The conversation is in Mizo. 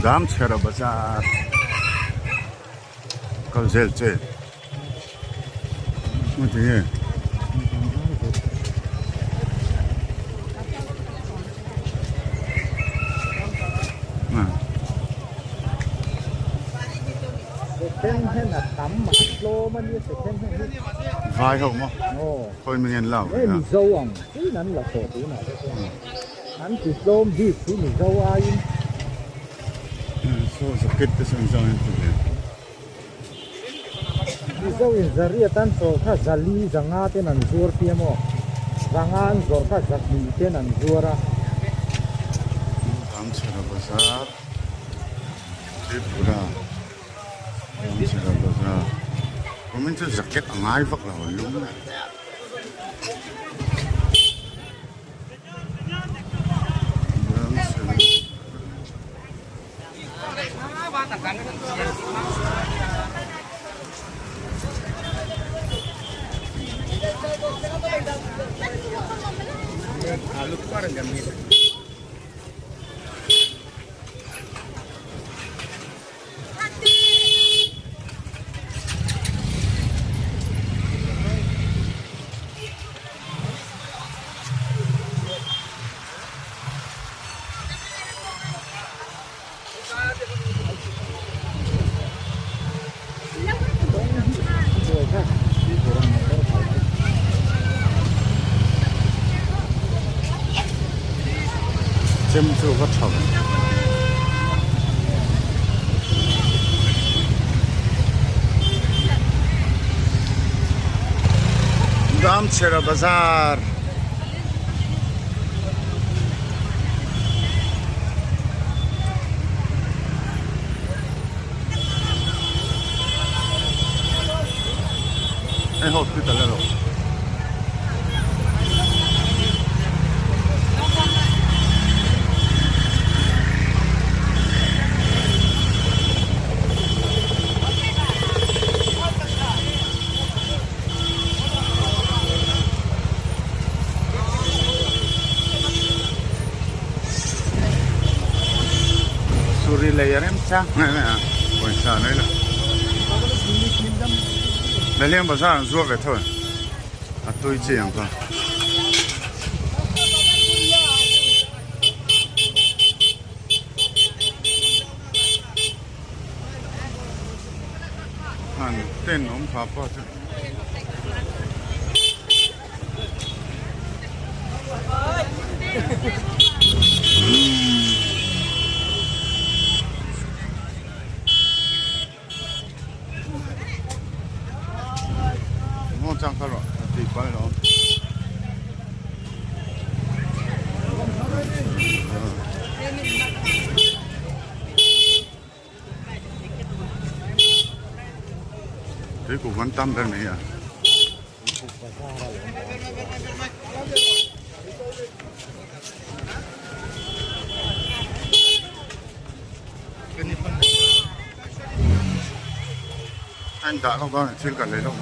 Damchhera bazar kal zel che hmun tinge. Vai ho maw khawi mi nge an lak ve a. Saw jacket te sawn zawng in ti ve. Mizo in zariat an chawr kha zali zanga ten an zuar tia maw? Zanga an zawrh kha zahnih ten an zuar a. Ramchhara Bazar, Tripura Ramchhara Bazar Kumin chu jacket a ngai vak lo a lum a. Ramchhara. Chem chu va tha ve. Damchhera bazar. Hei hospital alo. Suri lei a rem chang em em a pawisa nei lo Laliang bazar an zuar ve tho e a tui chi ang kha. Han ten awm pha pawh chu. Ngaw chang kha rawh a tui pal lo. Tui kuk an tam ber mai a. Anh dah lawk dawn thil kan lei lawk.